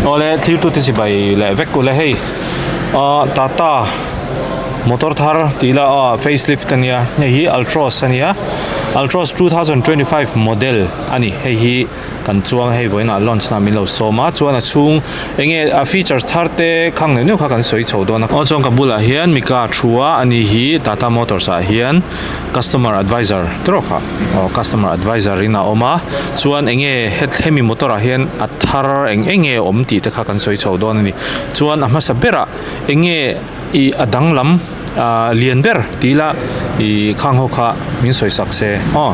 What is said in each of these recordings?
Awle thiltute chibai leh vek ule hei ah Tata motor thar tih ila aw facelift ania hei hi Altroz ania Altroz 2025 model ani hei hi kan chuang hei vawiinah launch na min lo sawm a chuan a chhung enge a features thar te khang neuh neuh kha kan sawi chho dawn a aw chuan ka bulah hian Mika thu a ani hi Tata Motors ah hian customer advisor tawk ah aw customer advisor in a awm a chuan enge hemi motor ah hian a thar eng eng nge awm tih te kha kan sawi chho dawn a ni chuan a hmasa berah enge ih a danglam ah lian ber tih ila ih khang ho kha min sawi sak se aw.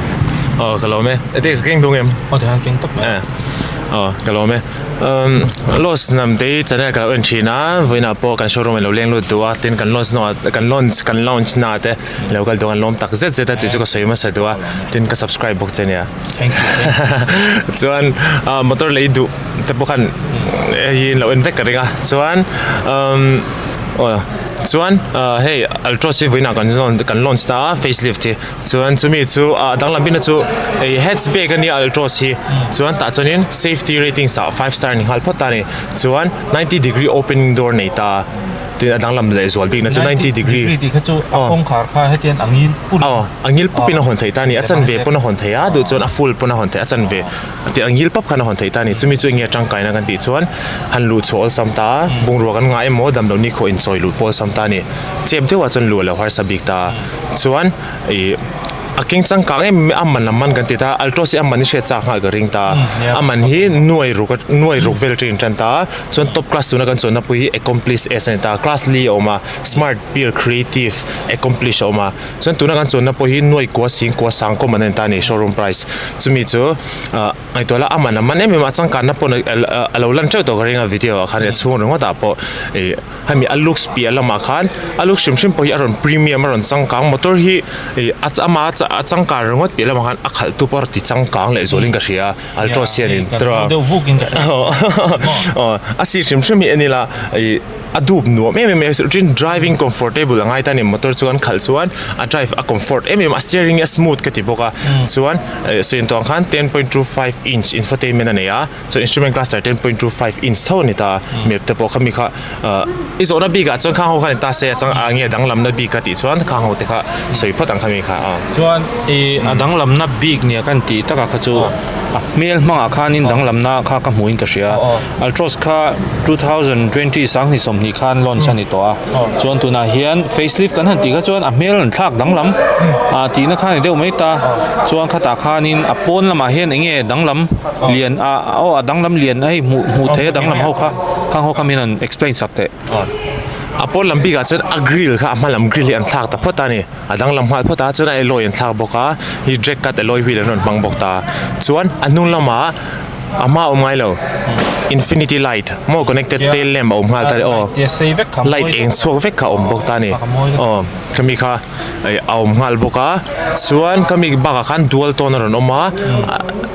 Aw ka lawm e ete ka keng dawng em? Aw tihian keng tawp mai. Aw ka lawm e. Loss hnam te hi channel ka lo en thin a vawiinah pawh kan showroom ah lo leng lut duh a tin kan launch hnawh ah kan launch kan launch na te lo kal duh a kan lawm tak zet zet a tih chu ka sawi hmasa duh a tin ka subscribe bawk che nia chuan motor lei duh te pawh khan hei hi lo en vek ka ring a chuan aw chuan hei Altroz hi vawiinah kan kan launch ta a facelift hi. Chuan chumi chu ah danglam bikna chu hei hatchback ania Altroz hi chuan tah chuanin safety ratings ah five star ni nghal phawt ta a ni chuan ninety degree opening door nei ta tin a danglam leh zual bikna chu ninety degree tih kha chu a kawngkhar kha hetian a ngil put aw a ngil pup in a hawn theih ta a ni a chanve pawn a hawn theih a duh chuan a full pawn a hawn theih a chanve tih a ngil pap khan a hawn theih ta a ni chumi chu enge tangkaina kan tih chuan han luh chhuah awlsam ta a bungrua kan ngah emaw damlo ni khawh inchawi luh pawh awlsam ta a ni chep deuhah chuan luh a lo harsa bik ta a. Chuan ih a keng changkang em em a man lam man kan ti ta Altroz hi a man hi hriat chak nghal ka ring ta a man hi nuai ruk nuai ruk vel atangin tan ta chuan top class tuna kan chuanna pawh hi Accomplice S a ni ta class li a awm a smart peer creative Accomplish a awm a chuan tuna kan chuanna pawh hi nuai kua sing kua sang kawm an en ta a ni showroom price chumi chu ah ngaihtuah la a man a man em em a changkanna pawh a lo lan teuh tawh ka ring a video ah khan a chhung ringawt ah pawh ih. Hemi a looks piah lamah khan a looks hrim hrim pawh hi a rawn premium a rawn changkang motor hi ih a ama a changkang ringawt piah lamah khan a khalh tu pawh a rawn ti changkang leh zualin ka hria Altroz hianin aw a seat hrim hrim hi en ila ih a dup nuam em em mai a tin driving comfortable a ngai ta a ni motor chu an khalh chuan a drive a comfort em em a steering hi a smooth ka ti bawk a chuan ih sawi tawh ang khan 10.25 inch infotainment a nei a. Chuan instrument cluster 10.25 inch tho a ni ta map te pawh khami kha ah i zawhna bikah chuan khang ho khan ta se a chang ah nge danglamna bik a tih chuan khang ho te kha sawi phawt ang khami kha aw. Chuan ih a danglamna bik nia kan tih takah kha chu a hmel hmangah khanin danglamna kha ka hmuhin ka hria Altroz kha 2020 sanghnih sawmhnih khan launch a ni tawh a chuan tunah hian facelift kan han tih kha chuan a hmel an thlak danglam ah tihna kha a ni deuh mai ta chuan khatah khanin a pawn lamah hian eng nge danglam. Lian a aw a danglam lian a hei hmuh hmuh theih a danglam ho kha khang ho kha min rawn explain sak teh. A pawn lam bikah chuan a grill kha a hma lam grill hi an thlak ta phawt a ni a danglam nghal phawt a chuan a alloy an thlak bawk a hi drag cut alloy wheel an rawn hmang bawk ta chuan a hnung lamah a hma a awm ngai lo infinity light maw connected tail lamp a awm nghal ta aw light eng chhuak vek kha a awm bawk ta a ni aw khami kha. a awm nghal bawk a chuan khami bakah khan dual tone a rawn awm a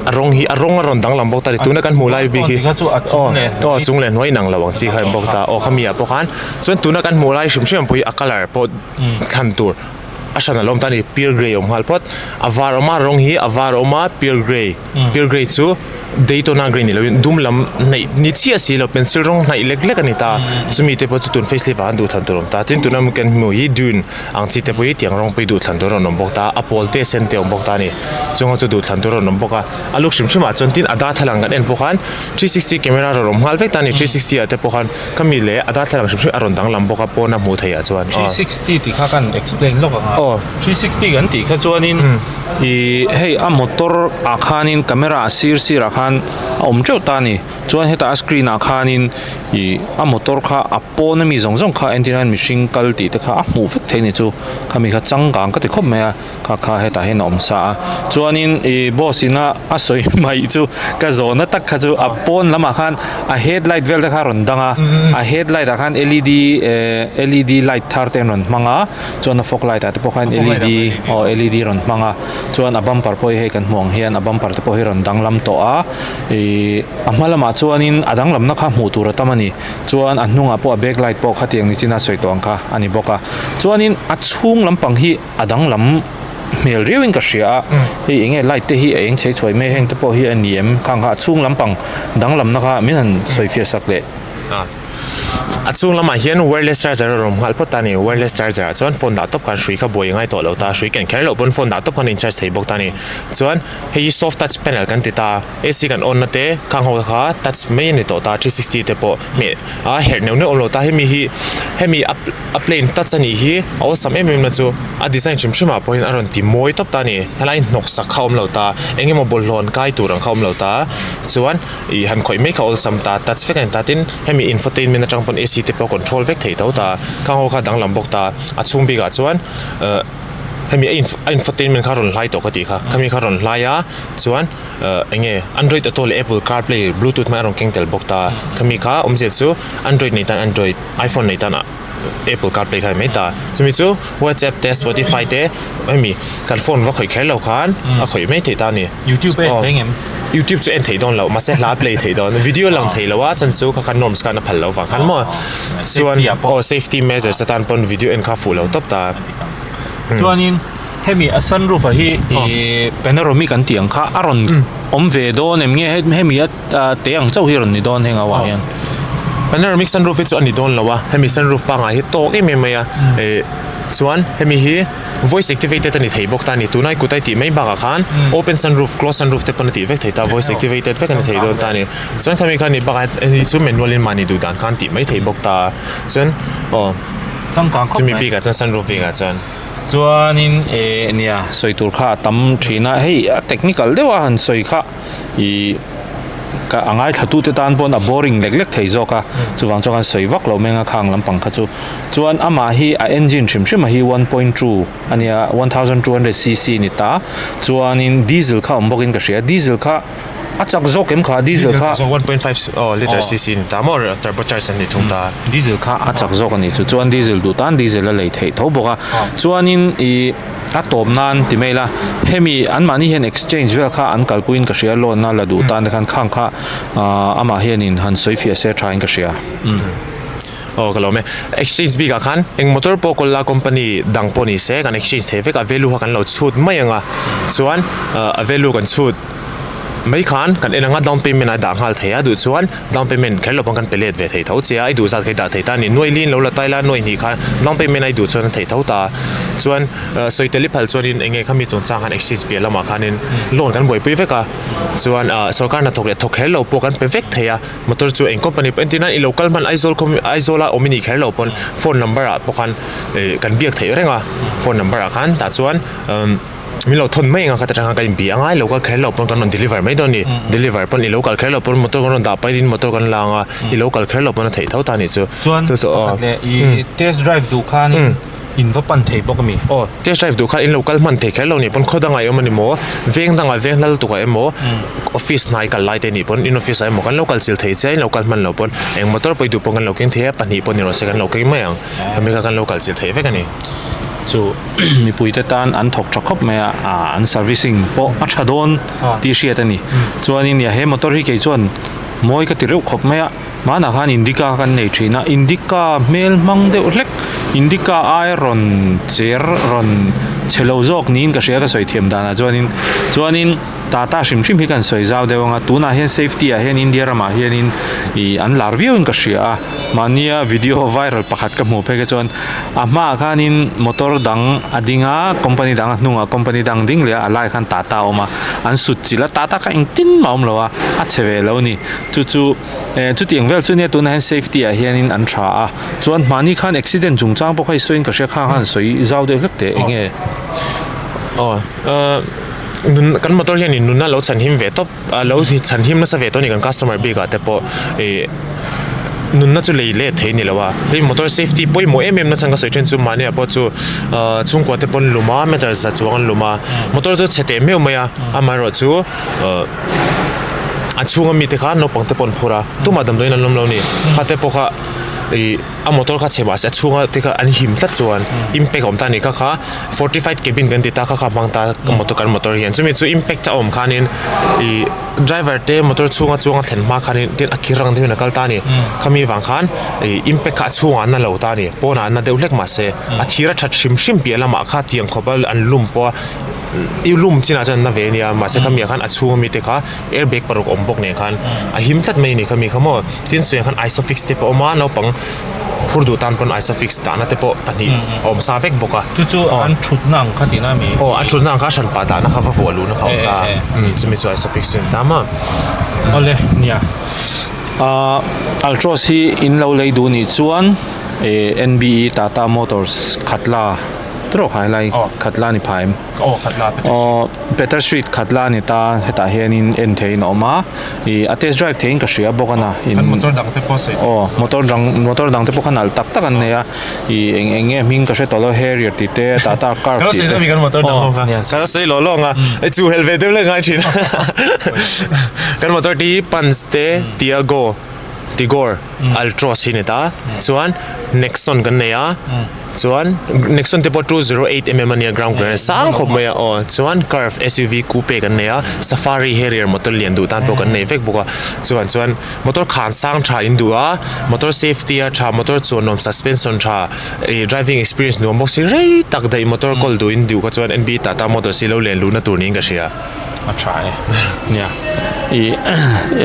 a rawng hi a rawng a rawn danglam bawk ta a ni tuna kan hmuh lai bik hi aw aw a chung leh hnuai inang lo ang chi kha a awm bawk ta aw khami ah pawh khan chuan tuna kan hmuh lai hrim hrim ang pawh hi a colour pawh thlan tur a hran a lo awm ta a ni pure grey a awm nghal phawt a var a awm a rawng hi a var a awm a pure grey. Pure grey chu Daytona grey ni loin dum lam hnaih ni chiah si lo pencil rawng hnaih lek lek a ni ta chumi te pawh chu tun facelift ah an duh thlan tur a awm ta tin tuna kan hmuh hi dune ang chi te pawh hi tiang rawng pawh hi duh thlan tur a rawn awm bawk ta a pawl te sen te a awm bawk ta a ni chunga chu duh thlan tur a rawn awm bawk a a luk hrim hrim ah chuan tin a darthlalang kan en pawh khan 360 camera a rawn awm nghal vek ta a ni 360 ah te pawh khan khami leh a darthlalang hrim hrim a rawn danglam bawk a pawn a hmuh theih ah chuan 360 tih kha kan explain lawk ang a 360 kan tih kha chuanin Ih hei a motor ah khanin camera a sir sir ah khan a awm teuh ta a ni chuan hetah a screen ah khanin ih a motor kha a pawn ami zawng zawng kha entir hian mihring kal tih te kha a hmuh vek thei a ni chu khami kha changkang ka ti khawp mai a kha kha hetah hian a awm sa a chuanin ih boss ina a sawi mai chu ka zawhna tak kha chu a pawn lamah khan a headlight vel te kha a rawn dang a a headlight ah khan L E D eh L E D light thar te an rawn hmang a. Chuan a fog light ah te pawh khan L E D aw L E D rawn hmang a chuan a bumper pawh hi hei kan hmuh ang hian a bumper te pawh hi rawn danglam tawh a ihh a hma lamah chuanin a danglamna kha hmuh tur a tam a ni chuan a hnungah pawh a back light pawh khatiang ni chin a sawi tawh ang kha a ni bawk a chuanin a chhung lampang hi a danglam. hmel riau in ka hria a hei eng nge light te hi a eng chhei chhuai mai heng te pawh hi a ni em khang kha a chhung lampang danglamna kha min han sawi fiah sak leh. A chhung lamah hian wireless charger a rawn nghal phawt ta a ni. Wireless charger ah chuan phone dah tawp khan hrui kha buai a ngai tawh lo ta, hrui ken kher loh pawn phone dah tawp khan a in charge thei bawk ta a ni. Chuan hei hi soft touch panel kan ti ta, AC kan on na te khang ho kha touch mai a ni tawh ta, 360 te pawh hmeh a herh neuh neuh awm lo ta. Hemi hi hemi a a plain touch a nih hi a awlsam em em na chu a design hrim hrim ah pawhin a rawn ti mawi tawp ta a ni. Helai hnawk sak kha a awm lo ta, eng emaw bawlhhlawh kai tur ang kha a awm lo ta, chuan ih han khawih mai kha awlsam ta touch vek a ni ta tin hemi infotainment atang pawn AC te pawh control vek thei tho ta khang ho kha danglam bawk ta a chhung bikah chuan ah hemi a a infotainment kha a rawn hlai tawh ka tih kha khami kha a rawn hlai a chuan ah eng nge android auto leh apple carplay bluetooth hmang a rawn keng tel bawk ta khami kha awmzia chu android nei tan android iphone nei tan apple carplay kha a ni mai ta chumi chu whatsapp te spotify te hemi kan phone va khawih kher lo khan a khawih mai theih ta a ni. Youtube a en thei ngem? Youtube chu en thei dawn lo mahse hla play thei dawn video lang thei lo a chan chu kha khan norms khan a phal lo vang khan maw chuan aw safety measures atan pawn video en kha fuh lo tawp ta. Chuanin hemi a sunroof ah hi ih panoramic an tih ang kha a rawn awm ve dawn em nge hemi a te ang chauh hi a rawn ni dawn heng ah hian. Panoramic sunroof hi chu a ni dawn lo a hemi sunroof pangngai hi tawk em em mai a ih chuan hemi hi. Voice activated a ni thei bawk ta a ni. Tunai kutai tih mai bakah khan open sunroof, close sunroof te pawn a tih vek thei ta, voice activated vek a ni thei dawn ta a ni. Chuan khami kha ni bakah hei chu manual in mahni duh dan khan tih mai thei bawk ta a. Chuan aw chumi bikah chuan sunroof bikah chuan. Chuanin eh nia sawi tur kha a tam thin a, hei a technical deuh a han sawi kha. Ih ka a ngaithla tute tan pawn a boring lek lek thei zawk a chuvang chuan kan sawi vak lo meng a khang lampang kha chu chuan amah hi a engine hrim hrim a hi 1.2 ania 1200 cc ni ta chuanin diesel kha awm bawkin ka hria diesel kha a chak zawk em kha diesel kha 1.5 aw liter cc ni ta maw turbo charge an ni thung ta diesel kha a chak zawk ani chu chuan diesel duh tan diesel a lei theih tho bawk a chuanin ih A tawp nan ti mai ila, hemi anmahni hian exchange vel kha an kalpuiin ka hria, loan a la duh tan te khan khang kha amah hianin han sawi fiah se thain ka hria. Aw ka lawm e. Exchange bikah khan eng motor pawh kawl la company dang pawh ni se kan exchange thei vek a, value kha kan lo chhut mai ang a, chuan a value kan chhut mai khan kan en anga down payment a dah nghal thei a duh chuan down payment kher lo pawn kan pe let ve thei tho che a i duh zat kha i dah thei ta a ni nuai lin lo la tai la nuai hnih khan down payment a i duh chuan a theih tho ta chuan sawi tel i phal chuanin eng nge khami chungchang khan exchange piah lamah khanin loan kan buaipui vek a chuan ah sorkar hnathawk leh thawk kher lo pawh kan pe vek thei a motor chu eng company pawh entir nan i lo kal hman Aizawl khaw Aizawl a awm i nih kher lo pawn phone number ah pawh khan ih kan biak theih reng a phone number ah khan tah chuan umm. Min lo thawn mai ang a khat atang khan ka inbih a ngai lo kal kher lo pawn kan rawn deliver mai dawn a ni deliver pawn i lo kal kher lo pawn motor kan rawn dah pahin motor kan la ang a i lo kal kher lo pawn a theih tho ta a nih chu Chuan chu chu aw pakhat leh i test drive duh khanin in va pan thei bawk a mi? Aw test drive duh khan in lo kal hman thei kher lo nih pawn khaw dangah i awm a ni maw veng dangah veng hlal tukah emaw office hnai kal lai te nih pawn in office ah emaw kan lo kal chil thei che a in lo kal hman lo pawn eng motor pawh i duh pawn kan lo keng thei a pahnih pawh ni rawh se kan lo keng mai ang hemi kha kan lo kal chil thei vek a ni. Chu mipuite tan an thawk tha khawp mai a, ah an servicing pawh a tha dawn tih hriat a ni. Chuanin he motor hi kei chuan mawi ka ti reuh khawp mai a, hmanah khan Indica kan nei thin a, Indica hmel hmang deuh hlek, Indica ai rawn cher rawn chhe lo zawk niin ka hria ka sawi thiam danah chuanin, chuanin Tata hrim hrim hi kan sawi zau deuh ang a, tunah hian safety ah hian India ramah hianin ih an lar viauin ka hria a, mahnia video viral pakhat ka hmuh phei kha chuan a hmaah khanin motor dang a ding a, company dang a hnungah company dang ding leh a, a laiah khan Tata a awm a, an sut chilh a, Tata kha engtin mah a awm lo a, a chhe ve lo a ni, chu chu eh chutiang vel chu nia tunah hian safety ah hianin an tha a, chuan mahni khan accident chungchang pawh kha i sawiin ka hria khang khan sawi zau deuh hlek teh eng nge. Aw eh. Nun kan motor hian in nunna lo chhanhim ve tawp a lo chhanhim nasa ve tawh a ni kan customer bik ah te pawh ih nunna chu lei let thei a ni lo a hei motor safety pawimawh em em na chhan ka sawi then chu mahni ah pawh chu ah chhungkua te pawn lum a meter za chuang an lum a motor chu chhe teh meuh mai a amaherawh chu ah a chhunga mite kha naupang te pawh an phur a tumah damdawiin an awm lo a ni kha te pawh kha. Ih a motor kha chhe mahse a chhunga te kha an him tlat chuan impact a awm ta a ni kha kha fortified cabin kan ti ta kha kha hmang ta motor kan motor hian chumi chu impact a awm khanin ih driver te motor chhunga chuanga thlen hma khanin tin a kir ang deuhin a kal ta a ni khami vang khan ih impact kha a chhungah an na lo ta a ni pawnah an na deuh hlek mahse a thir a that hrim hrim piah lamah kha tiang khawpa an lum pawh a i lum chinah chuan an na ve a nia mahse khami ah khan a chhunga mite kha airbag paruk awm bawk nen khan a him tlat mai a ni khami kha maw tin sawi ang khan isofix te pawh a awm a naupang phur duh tan pawn isofix dahna te pawh pahnih a awm sa vek bawk a chu chu an thutna ang kha tihna a mi aw a thutna ang kha a hran pah dahna kha va vuah luhna kha a awm ta chumi chu isofix chu a ni ta maw awle nia ah altroz hi in lo lei duh nih chuan eh N_B_E Tata Motors Khatla tiraw kha helai Khatla a ni phah em. Aw khat la Peter Street. Peter Street khat la a ni ta hetah hianin en theihin a awm a ih a test drive theihin ka hria bawk a na in Kan motor dang te pawh sawi aw motor dang motor dang te pawh kha nalh tak tak an nei a ih eng eng nge hming ka hre tawh lo Harrier tih te Tata Curve tih te kan motor dang ho kha ka la sawi lawh lawng a i chu helh ve deuh leh ngai thin kan motor te hi Punch te Tiago Tigor Altroz hi a ni ta chuan Nexon kan nei a. Chuan Nexon te pawh 208 mm a nia ground clearance sang khawp mai a aw chuan curve S_U_V coupe kan nei a safari harrier motor lian duh tan pawh kan nei vek bawk a chuan chuan motor khan sang tha in duh a motor safety a tha motor chuan nuam suspension tha ih driving experience nuam bawk si rei tak daih motor kawl duh in duh kha chuan N_B Tata Motors hi lo len luhna tur niin ka hria. A tha e nia ih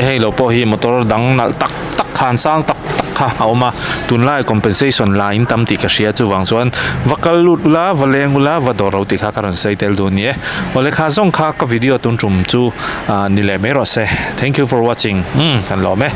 hei lo pawh hi motor dang nalh tak tak khan sang tak tak kha a awm a tunlai compensation la in tam tih ka hria chuvang chuan va kal lut ula va leng ula va dawr ro tih kha ka rawn sawi tel duh a ni e awle kha zawng kha ka video tun tum chu ah ni leh mai rawh se thank you for watching umm kan lawm e.